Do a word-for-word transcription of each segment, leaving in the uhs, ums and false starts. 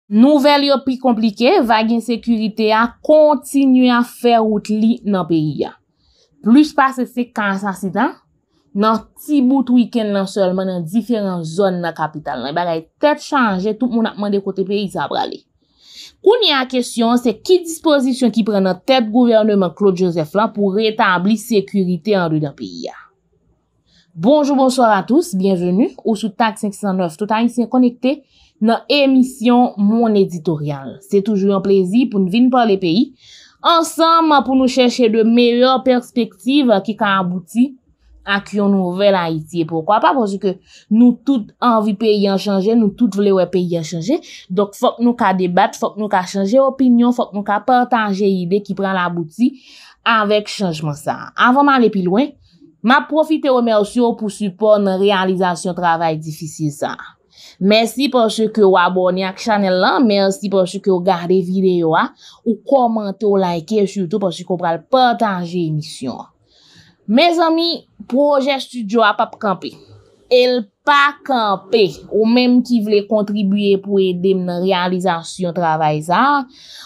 Nouvèl yo pi konplike, vag ensekirite a kontinye ap fè wout li nan peyi a. Plis pase senk ka asasina nan ti bout wikenn nan sèlman nan diferan zòn nan kapital lan. Bagay tèt chaje, tout moun ap mande kote peyi sa a prale. Kounye a kesyon an se ki dispozisyon ki pran nan tèt gouvèneman Claude Joseph lan pou retabli sekirite andedan peyi a. Bonjou, bonswa a tous, byenveni. Ou sou Tag senk san nèf, tout Ayisyen konekte nan emisyon Mon Editorial. Se toujou yon plezi pou n vin pale peyi ansanm pou nou chèche de meyè pèspektiv ki ka abouti ak yon nouvèl Ayiti. E poukwa pa? Paske nou tout anvi peyi an chanje, nou tout vle wè peyi an chanje. Donk, fòk nou ka debat, fòk nou ka chanje opinyon, fòk nou ka pataje ide ki pral abouti avèk chanjman sa a. Avan m ale pi lwen, m ap pwofite remèsye w pou sipò w nan reyalizasyon travay difisil sa a. Mèsi paske w abòne ak chanèl lan, mèsi paske w gade videyo a, ou kòmante, w like, sitou paske w pral pataje emisyon an. Mezanmi, pwojè estidyo a p ap kanpe. E l pa kanpe. Ou menm ki vle kontribye pou ede m nan reyalizasyon travay sa a,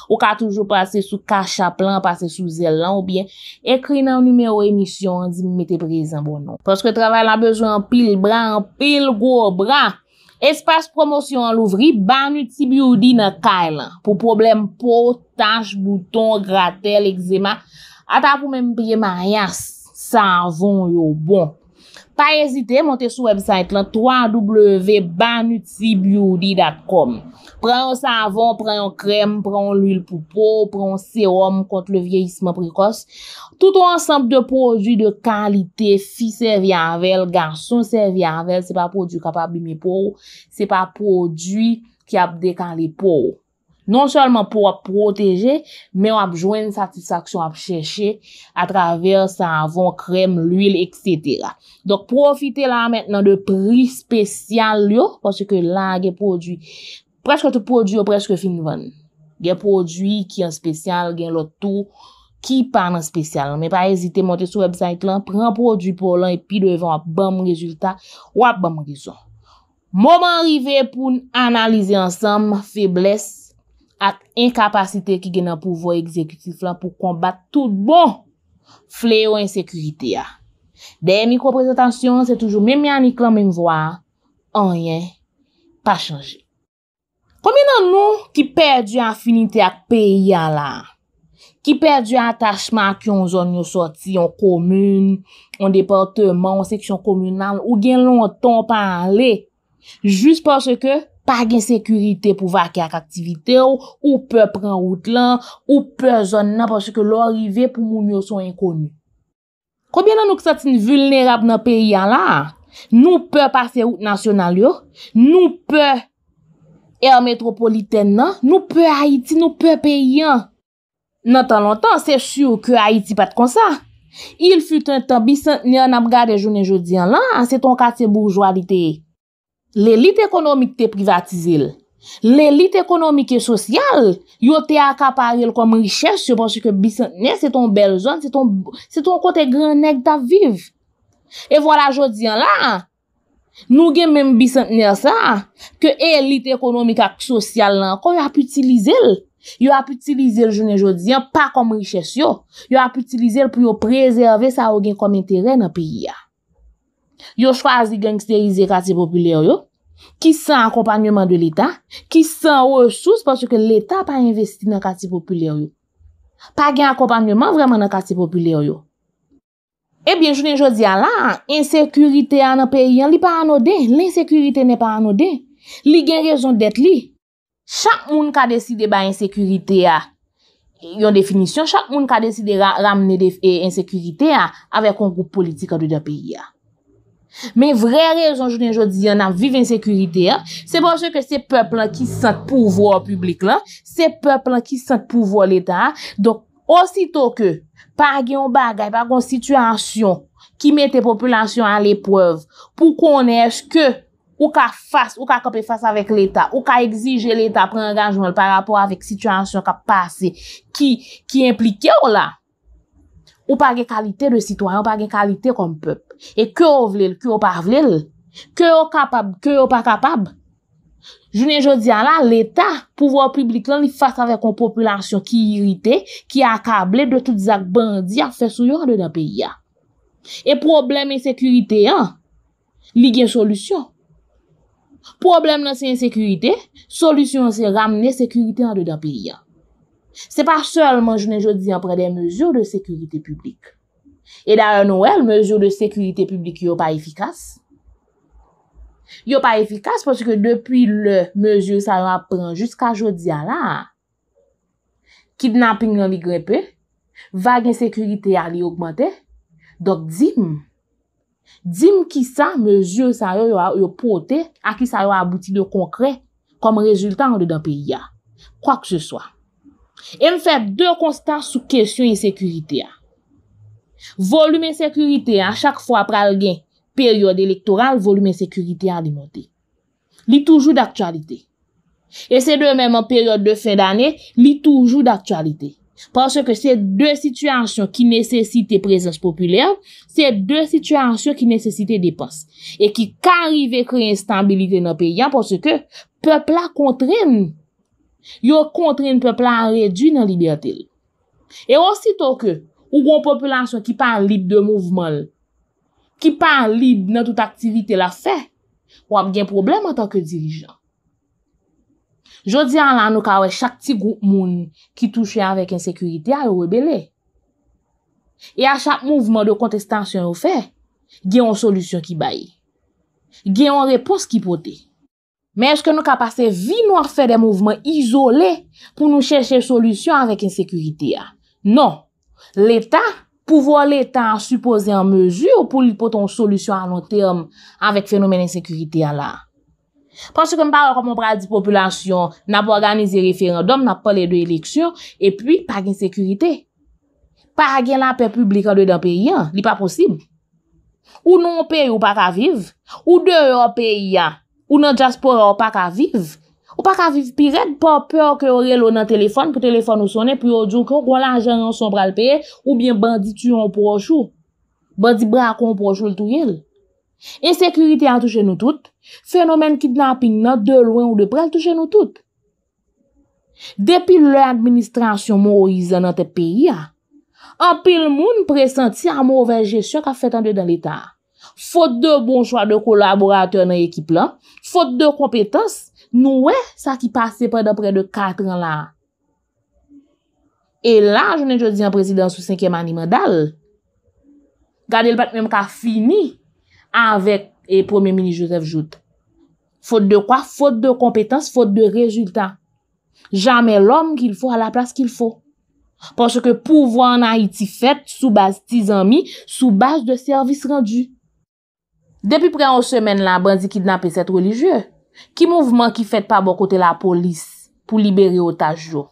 ou ka toujou pase sou Cash App lan, pase sou Zelle lan, oubyen ekri nan nimewo emisyon an, di m mete prezan bò non. Paske travay la bezwen anpil bra, anpil gwo bra. Espas pwomosyon an louvri, Banuti Beauty nan kay lan. Pou pwoblèm po, tach, bouton, gratèl, egzema, ata pou menm pye mayas, savon yo bon. Pa ezite, monte sou website lan, w w w dot banuti beauty dot com. Pran yon savon, pran yon krèm, pran yon lwil pou po, pran yon sewòm kont le vyeyisman prekòs. Tout yon ansanm de pwodui de kalite, fi sèvi avè l, gason sèvi avè l, se pa pwodui k ap abime po w, se pa pwodui ki ap dekale po w. Non sèlman po w ap pwoteje, men w ap jwenn satisfaksyon w ap chèche atravè savon, krèm, lwil, etsetera. Donk, pwofite la mentnan de pri espesyal yo, paske la gen pwodui, prèske tout pwodui yo prèske fin vann. Gen pwodui ki an espesyal, gen lòt tou ki pa nan espesyal. Men pa ezite monte sou website lan, pran pwodui pa w lan, epi devan w ap ban m rezilta, w ap ban m rezon. Moman an rive pou n analize ansanm feblès ak enkapasite ki gen nan pouvwa egzekitif lan pou konbat tout bon fleyo ensekirite a. Dèyè mikwo prezantasyon an, se toujou menm Yanick lan, menm vwa a, anyen pa chanje. Konbyen nan nou ki pèdi afinite ak peyi a la a? Ki pèdi atachman ak yon zòn yo sòti, yon komin, yon depatman, yon seksyon kominal, ou gen lontan w pa ale, jis paske pa gen sekirite pou vake ak aktivite w, ou pè pran wout lan, ou pè zòn nan, paske lè w rive pou moun yo se yon enkoni. Konbyen nan nou k santi n vilnerab nan peyi a la a? Nou pè pase wout nasyonal yo, nou pè è metwopolitèn nan, nou pè Ayiti, nou pè peyi an. Nan tan lontan, se si ke Ayiti pa t konsa. Il fut un temps, Bisantnè n ap gade jounen jodi an la a, se t on katye boujwa li te ye. Lelit ekonomik te privatize l. Lelit ekonomik e sosyal, yo te akapare l kòm richès yo, paske Bisantnè se t on bèl zòn, se t on, se t on kote gran nèg t ap viv. E vwala jodi an la a, nou gen menm Bisantnè sa a, ke elit ekonomik ak sosyal la ankò, y ap itilize l. Yo ap itilize l jounen jodi an, pa kòm richès yo. Yo ap itilize l pou yo prezève sa yo gen kòm enterè nan peyi a. Yo chwazi gangisterize katye popilè yo, ki san akonpanyeman de Leta, ki san resous, paske Leta pa envesti nan katye popilè yo. Pa gen akonpanyeman vrèman nan katye popilè yo. Ebyen, jounen jodi a la a, ensekirite a nan peyi an, li pa anoden. L'insécurité n'est pas anodin. Li gen rezon dèt li. Chak moun ka deside bay ensekirite a yon definisyon, chak moun ka deside ra-, ramne de, e, ensekirite a avèk yon gwoup politik andedan peyi a. Men vrè rezon jounen jodi an n ap viv ensekirite a, se paske se pèp lan ki sant pouvwa piblik lan, se pèp lan ki sant pouvwa Leta a. Donk, osito ke pa gen yon bagay, pa gen yon sitiyasyon ki mete popilasyon a leprèv pou konnen èske ou ka fas, ou ka kanpe fas avèk Leta, ou ka egzije Leta pran angajman l pa rapò avèk sitiyasyon k ap pase, ki, ki enplike w la, ou pa gen kalite de sitwayen, ou pa gen kalite kòm pèp. E ke w vle l, ke w pa vle l, ke yo kapab, ke yo pa kapab, Jounen jodi a la, Leta, pouvwa piblik lan, li fas avèk yon popilasyon ki irite, ki akable de tout zak bandi ap fè sou yo andedan peyi a. E pwoblèm ensekirite an, li gen solisyon. Pwoblèm nan se ensekirite, solisyon an se ramne sekirite andedan peyi a. Se pa sèlman jounen jodi an pran de mezi de sekirite piblik. E dayè nou wè, mezi de sekirite piblik yo pa efikas. Yo pa efikas paske depi lè mezi sa yo ap pran jiska jodi a la, kidnaping lan li grenpe, vag ensekirite a li ogmante. Donk di m, di m kisa mezi sa yo, yo, yo pote, a kisa yo abouti de konkrè kòm rezilta andedan peyi a. Kwakeseswa. E m fè de konsta sou kesyon ensekirite a. Volim ensekirite a, chak fwa pral gen peryòd elektoral, volim ensekirite a li monte. Li toujou daktyalite. E se de menm an peryòd de fen dane, li toujou daktyalite. Paske se de sitiyasyon ki nesesite prezans popilè, se de sitiyasyon ki nesesite depans. E ki ka rive kreye enstabilite nan peyi a, paske pèp la kontrenn, yo kontrenn pèp la a redui nan libète l. E osito ke ou gen yon popilasyon ki pa lib de mouvman l, ki pa lib nan tout aktivite l ap fè, w ap gen pwoblèm antanke dirijan. Jodi a la, nou ka wè chak ti gwoup moun ki touche avèk ensekirite a, yo rebele. E a chak mouvman de kontestasyon yo fè, gen yon solisyon ki bay. Gen yon repons ki pote. Men èske nou ka pase vi nou ap fè de mouvman izole pou nou chèche solisyon avèk ensekirite a? Non. Leta, pouvwa Leta a sipoze an mezi pou li pote yon solisyon a lon tèm avèk fenomèn ensekirite a la. Paske m pa wè kòman w pral di popilasyon, n ap òganize referandòm, n ap pale de eleksyon, epi pa gen sekirite. Pa gen lapè piblik andedan peyi a, li pa posib. Ou nan yon peyi ou pa ka viv, ou deyò peyi a, ou nan dyaspora ou pa ka viv. Ou pa ka viv pi rèd pa pè ke yo rele w nan telefòn, pou telefòn ou sonnen, pou yo di w ke w gon lajan ranson w pral peye, oubyen bandi tiye yon pwòch ou. Bandi brake yon pwòch ou, l touye l. Ensekirite a touche nou tout. Fenomèn kidnaping nan, de lwen ou de prè, l touche nou tout. Depi lè administrasyon Moyiz lan nan tèt peyi a, anpil moun presanti a movèz jesyon k ap fèt andedan Leta a. Fot de bon chwa de kolaboratè nan ekip lan, fot de konpetans, nou wè sa ki pase pandan prè de kat an la a. E la, jounen jodi an, prezidan sou senkyèm ane manda l, gade l pa t menm ka fini avèk, e, Premye Minis Joseph Jouthe. Faute de quoi? Faute de compétence, faute de résultat. Jamais l'homme qu'il faut à la place qu'il faut. Paske pouvwa ann Ayiti fèt sou baz ti zanmi, sou baz de service rendu. Depi prè yon semèn la, bandi kidnape sèt relijye. Ki mouvman ki fèt pa bò kote lapolis pou libere otaj yo?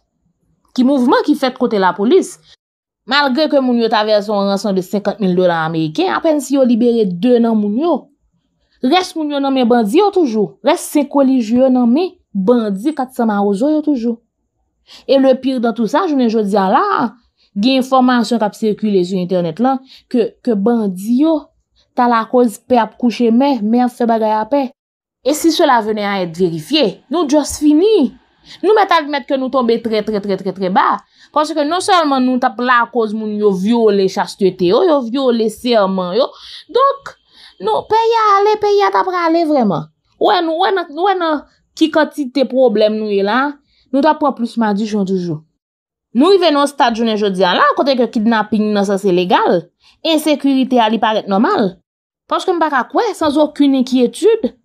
Ki mouvman ki fèt kote lapolis? Malgre ke moun yo ta vèse yon ranson de senkant mil dola ameriken, apèn si yo libere de nan moun yo. Rès moun yo nan men bandi yo toujou. Rès senk relijye yo nan men bandi kat san mawozo yo toujou. E le pire dans tout ça, jounen jodi a la, gen enfòmasyon k ap sikile sou entènèt lan ke, ke bandi yo ta lakoz pè ap kouche mè, mè ap fè bagay a pè. Et si cela venait à être vérifié, nou just fini. Nou mèt admèt ke nou tonbe trè, trè, trè, trè, trè ba. Paske non sèlman nou t ap lakoz moun yo vyole chastete yo, yo vyole sèman yo. Donk, nou, peyi a ale, peyi a ta prale vrèman. Ou wè, nou wè nan, nou wè nan ki kantite pwoblèm nou ye la, nou t ap pran plis madichon toujou. Nou rive nan yon stad jounen jodi a la, kote ke kidnaping nan sanse legal, ensekirite a li parèt nòmal. Paske m pa ka kwè, sans aucune inquiétude,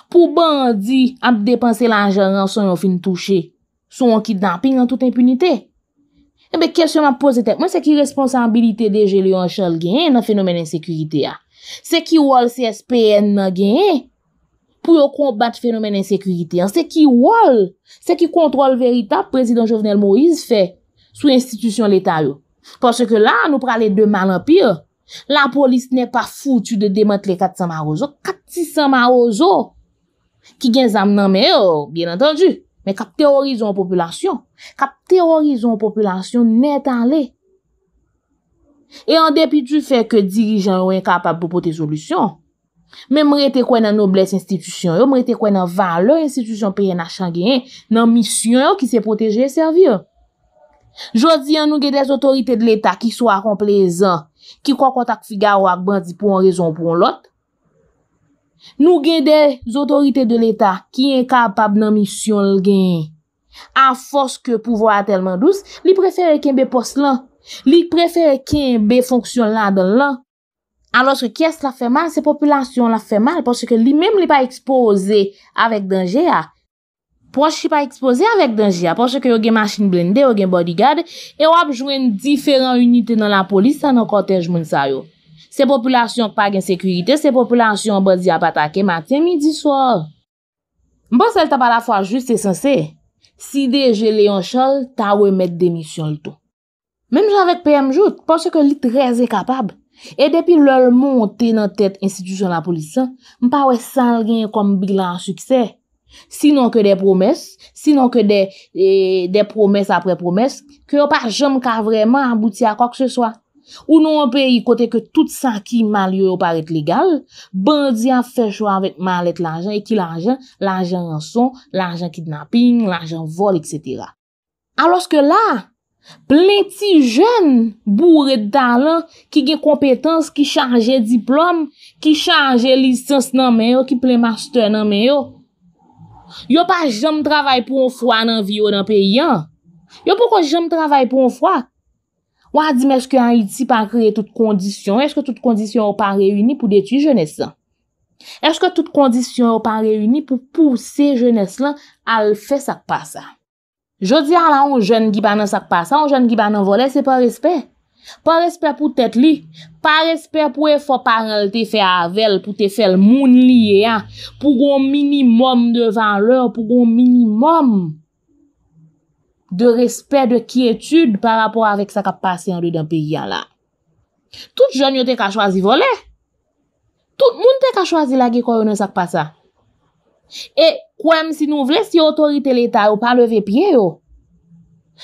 pou bandi ap depanse lajan ranson yo fin touche sou yon kidnaping an tout enpinite. Enben, kesyon m ap poze tèt mwen, se ki responsabilite D G Léon Charles genyen nan fenomèn ensekirite a? Se ki wòl C S P N nan genyen pou yo konbat fenomèn ensekirite an? Se ki wòl, se ki kontwòl veritab prezidan Jovenel Moïse fè sou enstitisyon leta yo? Paske la, nou prale de mal en pire. Lapolis n'est pas foutue de démanteler kat san mawozo. Kat ti san mawozo ki gen zam nan men yo, byen antandi, men k ap teworize yon popilasyon. K ap teworize yon popilasyon nèt ale. E an depi du fait ke dirijan yo enkapab pou pote solisyon, Men m rete kwè nan noblès enstitisyon yo, m rete kwè nan valè enstitisyon P N H lan genyen, nan misyon yo ki se pwoteje e sèvi. Jodi a, nou gen de otorite de Leta ki swa konplezan, ki kòkòt ak figawo ak bandi pou yon rezon ou pou yon lòt. Nou gen de otorite de Leta ki enkapab nan misyon l genyen. Afòs ke pouvwa a tèlman dous, li prefere kenbe pòs lan. Li prefere kenbe fonksyon l ladan l lan. Alòske kiyès l ap fè mal, se popilasyon l ap fè mal, paske li menm li pa ekspoze avèk danje a. Pwòch li pa ekspoze avèk danje a, paske yo gen machin blende, yo gen bodyguard, e w ap jwenn diferan inite nan lapolis la nan kòtèj moun sa yo. Se popilasyon k pa gen sekirite, se popilasyon bandi ap atake maten, midi, swa. M panse l t ap alafwa jis e sanse si D G Léon Charles ta remèt demisyon l tou. Menm jan avèk P M Jouthe, paske li trè enkapab. E depi lè l monte nan tèt enstitisyon lapolis lan, m pa wè sa l genyen kòm bilan a siksè. Sinon ke de pwomès, sinon ke de, e, de pwomès apre pwomès, ke yo pa janm ka vrèman abouti a kwa ke se swa. Ou nan yon peyi kote ke tout sa ki mal yo, yo parèt legal, bandi ap fè cho avèk malèt lajan, e ki lajan? Lajan ranson, lajan kidnaping, lajan vòl, etsetera. Alòske la, plen ti jèn boure de talan, ki gen konpetans, ki chaje diplòm, ki chaje lisans nan men yo, ki plen mastè nan men yo. Yo pa janm travay pou yon fwa nan vi yo nan peyi an. Yo poko janm travay pou yon fwa. W a di m, èske Ayiti pa kreye tout kondisyon? Èske tout kondisyon yo pa reyini pou detwi jenès lan? Èske tout kondisyon yo pa reyini pou pouse jenès lan al fè sa k pa sa? Jodi a la, yon jèn ki pa nan sa k pa sa, yon jèn ki pa nan vòlè, se pa respè. Pa respè pou tèt li. Pa respè pou efò paran l te fè avè l, pou te fè l moun li ye a, pou gon minimòm de valè, pou gon minimòm de respè, de kyetid pa rapò avèk sa k ap pase andedan peyi a la. Tout jèn yo te ka chwazi vòlè. Tout moun te ka chwazi lage kò yo nan sa k pa sa. E kwè m si nou vle, si otorite Leta yo pa leve pye yo,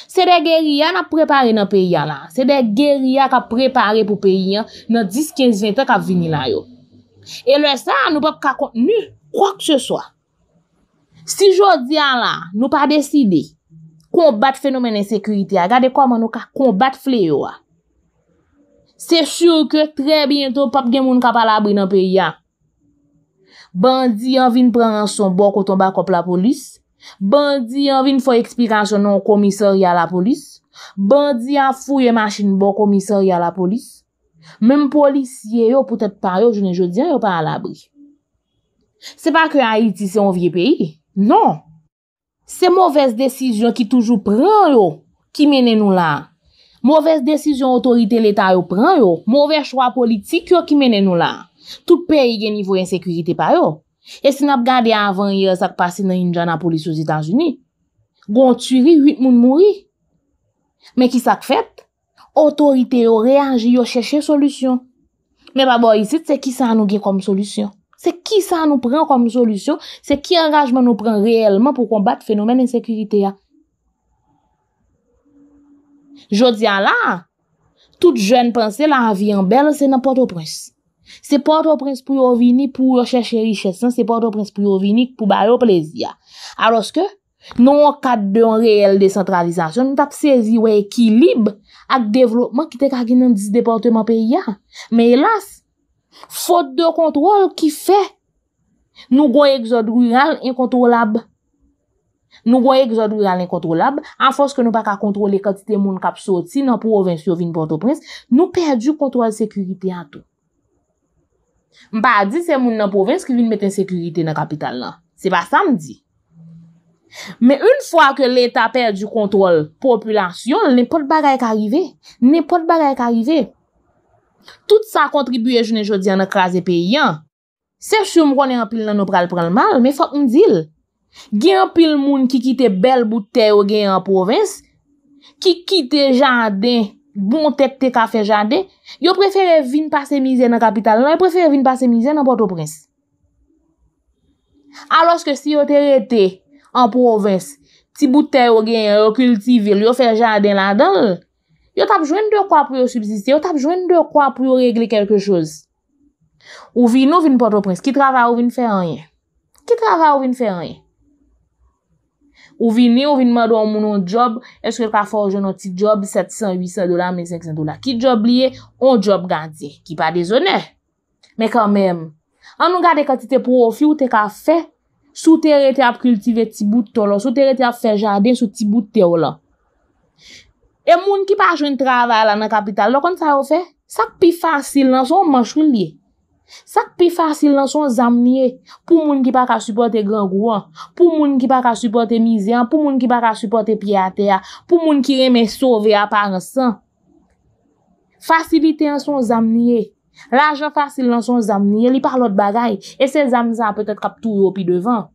se de geriya n ap prepare nan peyi a la. Se de geriya k ap prepare pou peyi an nan dis, kenz, ven tan k ap vini la yo. E lè sa a, nou p ap ka kontni kwa ke se swa. Si jodi a la, nou pa deside konbat fenomèn ensekirite a, gade kòman nou ka konbat fleyo a. Se si ke trè byento p ap gen moun k ap alabri nan peyi a. Bandi an vin pran ranson bò kote yon bakòp lapolis. Bandi an vin fè eksplikasyon nan yon komisarya lapolis. Bandi a fouye machin bò komisarya lapolis. Menm polisye yo, poutèt pa yo, jounen jodi a, yo pa alabri. Se pa ke Ayiti se yon vye peyi. Non. Se movèz desizyon ki toujou pran yo ki mennen nou la. Movèz desizyon otorite Leta yo pran yo, movè chwa politik yo ki mennen nou la. Tout peyi gen nivo ensekirite pa yo. E si n ap gade avan yè sa k pase nan Indianapolis Ozetazini, gon tiri, uit moun mouri. Men ki sa k fèt? Otorite yo reyaji, yo chèche solisyon. Men pa bò isit, se kisa nou gen kòm solisyon? Se kisa nou pran kòm solisyon? Se ki angajman nou pran reyèlman pou konbat fenomèn ensekirite a? Jodi a la, tout jèn panse lavi an bèl se nan Pòtoprens. Se Pòtoprens pou yo vini pou yo chèche richès lan, se Pòtoprens pou yo vini pou ba yo plezi a. Alòske, nan yon kad de yon reyèl desantralizasyon, nou t ap sezi wè ekilib ak devlopman ki te ka gen nan dis depatman peyi a. Men elas, fot de kontwòl ki fè nou gon egzòd riral enkontwolab. Nou gon egzòd riral enkontwolab, afòs ke nou pa ka kontwole kantite moun k ap soti nan pwovens yo vin Pòtoprens, nou pèdi kontwòl sekirite a tou. M pa di se moun nan pwovens ki vin met ensekirite nan kapital lan. Se pa sa m di. Men yon fwa ke Leta pèdi kontwòl popilasyon l, nenpòt bagay ka rive. Nenpòt bagay ka rive. Tout sa kontribye jounen jodi a nan kraze peyi an. Se si m konnen anpil nan nou pral pran l mal, men fòk m di l. Gen anpil moun ki kite bèl bout tè yo genyen an pwovens, ki kite jaden, bon tè k te ka fè jaden, yo prefere vin pase mizè nan kapital lan, yo prefere vin pase mizè nan Pòtoprens. Alòske si yo te rete an pwovens, ti bout tè yo genyen, yo kiltive l, yo fè jaden ladan l, yo t ap jwenn de kwa pou yo sibsiste, yo t ap jwenn de kwa pou yo regle kèlke choz. Ou vini, ou vin Pòtoprens. Ki travay ou vin fè? Anyen. Ki travay ou vin fè? Anyen. Ou vini, ou vin mande yon moun yon djòb, èske l ka fè w jwenn yon ti djòb sèt san, uit san dola, mil senk san dola? Ki djòb li ye? Yon djòb gadyen, ki pa dezonè. Men kanmenm, ann nou gade kantite pwofi w te ka fè si w te rete ap kiltive ti bout tè w lan, si w te rete ap fè jaden sou ti bout tè w lan. E moun ki pa jwenn travay la nan kapital la, w konn sa yo fè? Sa k pi fasil lan, se yon manch wi l ye. Sa k pi fasil lan, se yon zam li ye. Pou moun ki pa ka sipòte grangou an, pou moun ki pa ka sipòte mizè an, pou moun ki pa ka sipòte pye atè a, pou moun ki renmen sove aparans lan. Fasilite an se yon zam li ye. Lajan fasil lan se yon zam li ye, li pa lòt bagay. E se zam sa a petèt k ap touye w pi devan.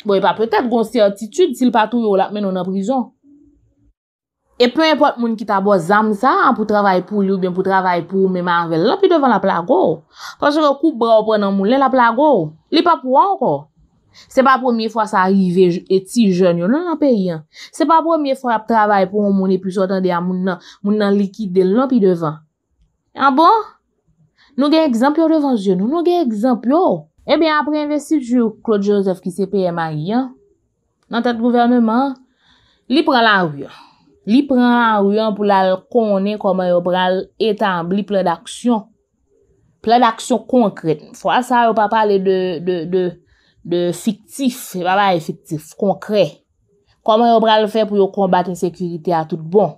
Bon, e pa petèt, gon sètitid, si l pa touye w, l ap mennen w nan prizon. E pe enpòt moun ki ta ba w zam sa a pou travay pou li oubyen pou travay pou ou menm avè l lan, pi devan l ap lage w. Paske kou bra w pran nan moulen, l ap lage w. Li pa pou ou ankò. Se pa premye fwa sa rive j- e ti jèn yo non nan peyi an. Se pa premye fwa y ap travay pou yon moun epi sa w tande a moun nan, moun nan likide l non pi devan. A bon? Nou gen egzanp yo devan zye nou. Nou gen egzanp yo. Ebyen, apre envestiti Claude Joseph ki se P M Ayiti an, nan tèt gouvèneman an, li pran lari an. Li pran lari an pou l al konnen kòman yo pral etabli plan d'aksyon. Plan d'aksyon konkrèt. Fwa sa a, yo pa pale de, de, de, de fiktif. Se pa bagay fiktif, konkrè. Kòman yo pral fè pou yo konbat ensekirite a tout bon?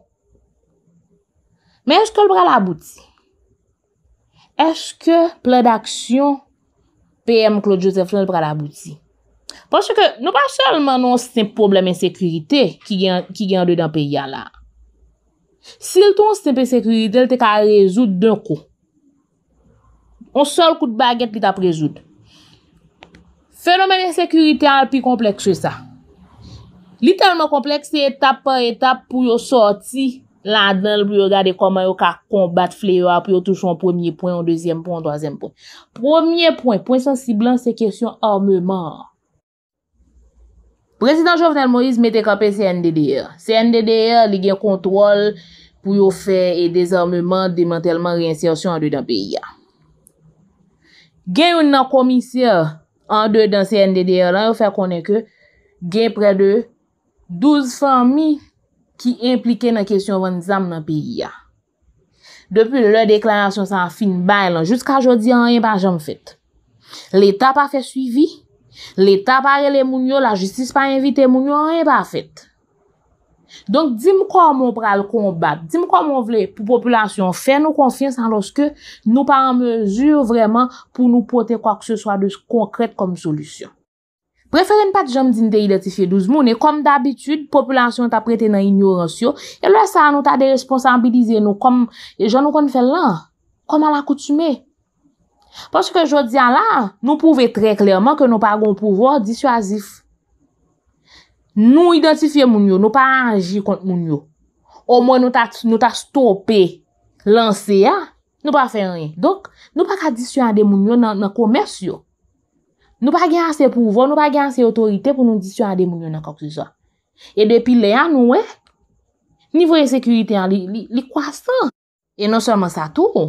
Men èske l pral abouti? Èske plan d'aksyon P M Claude Joseph lan pral abouti? Paske nou pa sèlman nan yon senp pwoblèm ensekirite ki gen, ki gen andedan peyi a la. Si l te yon senp ensekirite, l te ka rezoud de kou. Yon sèl kout bagèt li t ap rezoud. Fenomèn ensekirite a pi konplèks ke sa. Li tèlman konplèks, se etap pa etap pou yo sòti ladan l, pou yo gade kòman yo ka konbat fleyo a, pou yo touche yon premye pwen, yon dezyèm pwen, yon twazyèm pwen. Premye pwen, pwen sansib lan, se kesyon ameman an. Prezidan Jovenel Moïse mete kanpe C N D D R. C N D D R, li gen kontwòl pou yo fè e dezameman, demantèlman, reyensèsyon andedan peyi a. Gen youn nan komisè andedan C N D D R lan, yo fè konnen ke gen prè de douz fanmi ki enplike nan kesyon vann zam nan peyi a. Depi lè deklarasyon sa a fin bay lan, jiska jodi a, anyen pa janm fèt. Leta pa fè swivi, Leta pa rele moun yo, lajistis pa envite moun yo, anyen pa fèt. Donk, di m kòman w pral konbat, di m kòman w vle pou popilasyon an fè nou konfyans alòske nou pa an mezi vrèman pou nou pote kwakeseswa de konkrèt kòm solisyon. Prefere n pa t janm di n te idantifye douz moun, e kòm dabitid, popilasyon an t ap rete nan inyorans yo, e lè sa a nou ta deresponsabilize nou kòm, e jan nou konn fè l lan, kòm alakoutime. Paske jodi a la, nou pwouve trè klèman ke nou pa gen yon pouvwa diswazif. Nou idantifye moun yo, nou pa aji kont moun yo. Omwen nou ta, nou ta stope lanse a, nou pa fè anyen. Donk, nou pa ka diswade moun yo nan, nan komès yo. Nou pa gen ase pouvwa, nou pa gen ase otorite pou nou diswade moun yo nan kwakeseswa. E depi lè a, nou wè, nivo ensekirite a, li, li, li kwasan. E non sèlman sa tou,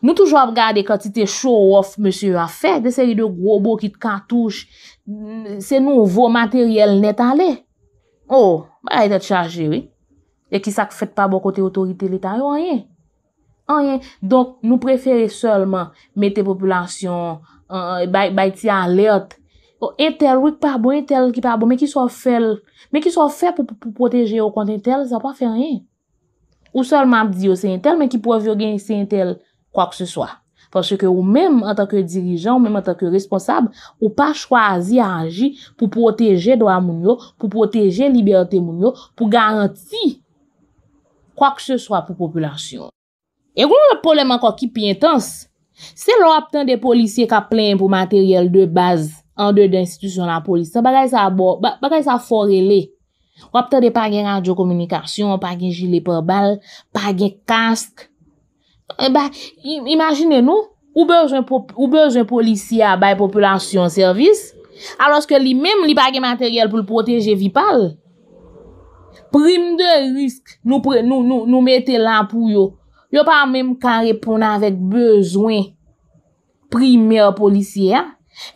nou toujou ap gade kantite show off mesye yo ap fè, de seri de gwo bokit katouch, se nouvo materyèl nèt ale. Oh, bagay tèt chaje, wi. E ki sa k fèt pa bò kote otorite leta yo? Anyen. Anyen. Donk, nou prefere sèlman mete popilasyon, bay, bay ti alèt. Oh, entèl wi k pa bon, entèl ki pa bon. Men ki sa w fè l? Men ki sa w fè pou, pou, pou pwoteje yo kont entèl? Sa pa fè anyen. Ou sèlman ap di yo se entèl, men ki prèv yo genyen se entèl kwakeseswa? Paske ou menm, antanke dirijan, ou menm antanke responsab, ou pa chwazi aji pou pwoteje dwa moun yo, pou pwoteje libète moun yo, pou garanti kwakeseswa pou popilasyon an. E gen yon lòt pwoblèm ankò ki pi entans. Se lè w ap tande polisye k ap plenyen pou materyèl de baz andedan enstitisyon lapolis lan. Bagay sa a bò, ba- bagay sa a fò rele. W ap tande pa gen radyo kominikasyon, pa gen jile pabal, pa gen kask. E ba, i- imajine nou, ou bezwen pop- ou bezwen polisye a bay popilasyon an sèvis, alòske li menm li pa gen materyèl pou l pwoteje vi pa l. Prim de risk nou, pre- nou, nou, nou mete la pou yo, yo pa menm ka reponn avèk bezwen primè polisye a,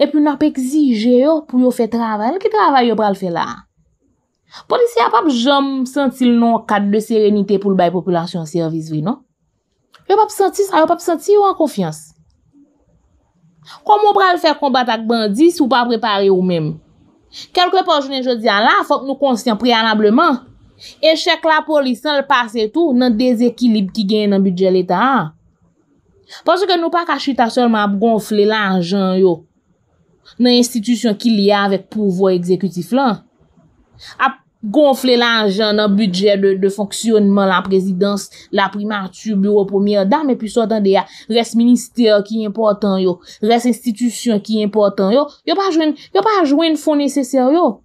epi n ap egzije yo pou yo fè travay. Ki travay yo pral fè la a? Polisye a p ap janm santi l nan yon kad de serenite pou l bay popilasyon an sèvis vre, non. Yo p ap santi sa, yo p ap santi yo an konfyans. Kòman w pral fè konbat ak bandi si w pa prepare w menm? Kèlkepa jounen jodi a la, fòk nou konsyan preyalableman, echèk lapolis lan l pase tou nan dezekilib ki genyen nan bidjè Leta a. Paske nou pa ka chita sèlman ap gonfle lajan yo nan enstitisyon ki lye avèk pouvwa egzekitif lan, ap gonfle lajan nan bidjè de, de fonksyonman laprezidans, laprimati, biwo premyè dam, epi sa w tande a, rès ministè ki enpòtan yo, rès enstitisyon ki enpòtan yo, yo pa jwenn, yo pa jwenn fon nesesè yo.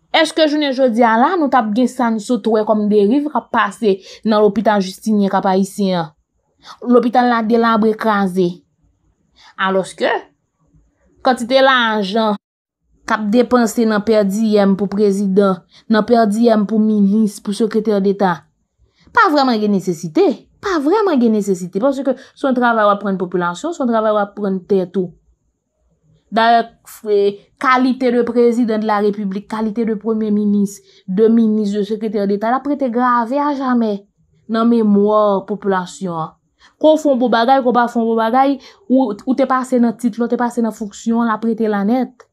Èske jounen jodi a la, nou t ap gen sa n sot wè kòm deriv k ap pase nan lopital Jistinyen Kap Ayisyen an? Lopital la delabre, kraze. Alòske, kantite lajan k ap depanse nan pèdiyèm pou prezidan, nan pèdiyèm pou minis, pou sekretè deta, pa vrèman gen nesesite. Pa vrèman gen nesesite, paske se yon travay w ap rann popilasyon, se yon travay w ap rann tèt ou. Dayè, kalite de prezidan de la repiblik, kalite de premye minis, de minis, de sekretè deta, l ap rete grave a jamè nan memwa popilasyon an. Ke w fè yon bon bagay, ke w pa fè yon bon bagay, ou, ou te pase nan tit la, ou te pase nan fonksyon an, l ap rete la nèt.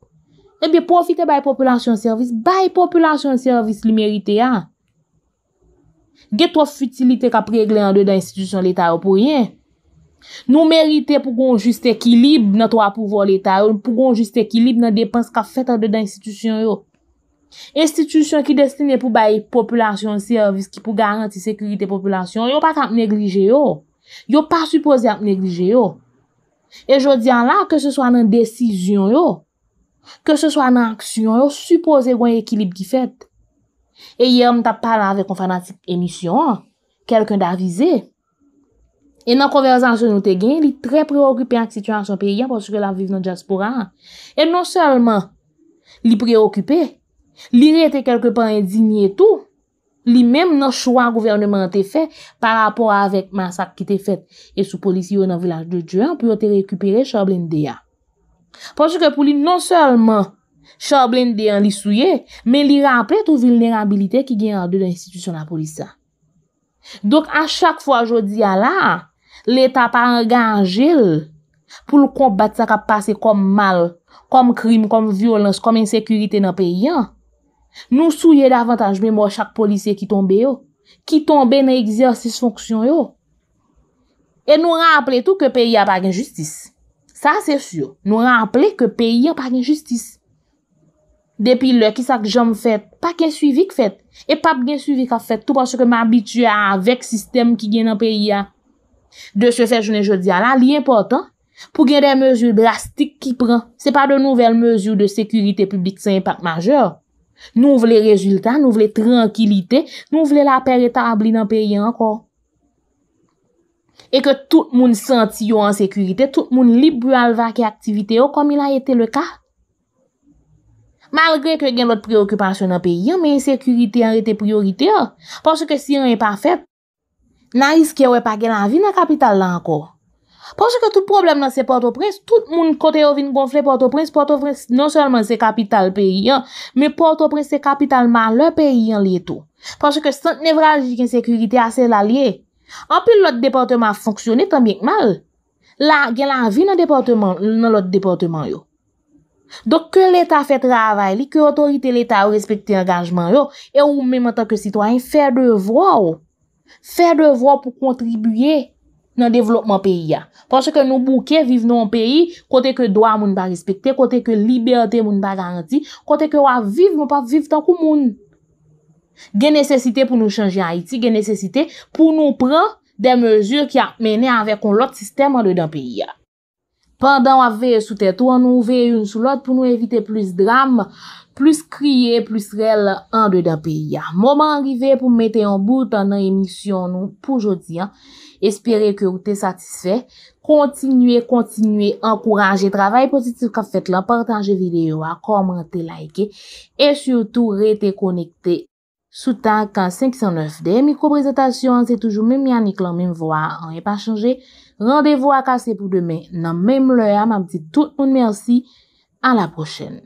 Ebyen, pwofite bay popilasyon an sèvis, bay popilasyon an sèvis li merite a. Gen twòp fitilite k ap regle andedan enstitisyon Leta yo pou ryen. Nou merite pou gen yon jis ekilib nan twa pouvwa Leta yo, pou gen yon jis ekilib nan depans k ap fèt andedan enstitisyon yo. Enstitisyon ki destine pou bay popilasyon an sèvis, ki pou garanti sekirite popilasyon an, yo pa ka ap neglije yo. Yo pa sipoze ap neglije yo. E jodi a la, ke se swa nan desizyon yo, ke se swa nan aksyon yo, sipoze gen yon ekilib ki fèt. E yè, m t ap pale avèk yon fanatik emisyon an, Quelqu'un d'avisé. E nan konvèsasyon nou te gen, li trè preokipe ak sitiyasyon peyi a, paske l ap viv nan dyaspora a. E non sèlman li preokipe, li rete kèlkepa endinye tou, li menm nan chwa gouvèneman an te fè pa rapò avèk masak ki te fèt e sou polisye yo nan Vilaj de Dye an pou yo te rekipere cha blende a. Paske pou li, non sèlman cha blende an li souye, men li raple tou vilnerabilite ki gen andedan enstitisyon lapolis la. Donk, a chak fwa jodi a la, Leta pa angaje l pou l konbat sa k ap pase kòm mal, kòm krim, kòm vyolans, kòm ensekirite nan peyi a. Nou souye davantaj memwa chak polisye ki tonbe yo, ki tonbe nan egzèsis fonksyon yo. E nou raple tou ke peyi a pa gen jistis. Sa se si. Nou raple ke peyi a pa gen jistis. Depi lè, kisa k janm fèt? Pa gen swivi k fèt. E p ap gen swivi k ap fèt tou, paske m abitye avèk sistèm ki gen nan peyi a. De ce fait, jounen jodi a la, li enpòtan pou gen de mezi drastik ki pran. Se pa de nouvèl mezi de sekirite piblik san enpak majè. Nou vle rezilta, nou vle trankilite, nou vle lapè retabli nan peyi a ankò. E ke tout moun santi yo an sekirite, tout moun lib pou yo al vake aktivite yo, comme il a été le cas. Malgre ke gen lòt preyokipasyon nan peyi a, men ensekirite an rete priyoritè. Paske si anyen pa fèt, n a riske wè pa gen lavi nan kapital la ankò. Paske tout pwoblèm nan se Pòtoprens, tout moun kote yo vin gonfle Pòtoprens, Pòtoprens non sèlman se kapital peyi an, men Pòtoprens se kapital malè peyi an li ye tou. Paske sant nevralji gen sekirite a se la l ye. Anpil lòt depatman ap fonksyone tanbyen k mal. La, gen lavi nan depatman, nan lòt depatman yo. Donk, ke Leta fè travay li, ke otorite Leta yo respekte angajman yo, e ou menm antanke sitwayen, fè devwa w. Fè devwa w pou kontribiye nan devlopman peyi a. Paske nou bouke viv nan yon peyi kote ke dwa moun pa respekte, kote ke libète moun pa garanti, kote ke w ap viv, men w p ap viv tankou moun. Gen nesesite pou nou chanje Ayiti, gen nesesite pou nou pran de mezi ki ap mennen avèk yon lòt sistèm andedan peyi a. Pandan w ap veye sou tèt ou, ann nou veye youn sou lòt pou nou evite plis dram, plis kriye, plis rèl andedan peyi a. Moman an rive pou m mete yon bout nan emisyon nou pou jodi a. Espere ke ou te satisfè. Kontinye, kontinye ankouraje travay pozitif k ap fèt lan, pataje videyo a, kòmante, like, e sitou rete konekte. Sou tak senk san nèf. Dèyè mikwo prezantasyon an, se toujou menm Yanick lan, menm vwa a, anyen pa chanje. Randevou a kase pou demen nan menm lè a. M ap di tout moun mèsi. A la pwochèn.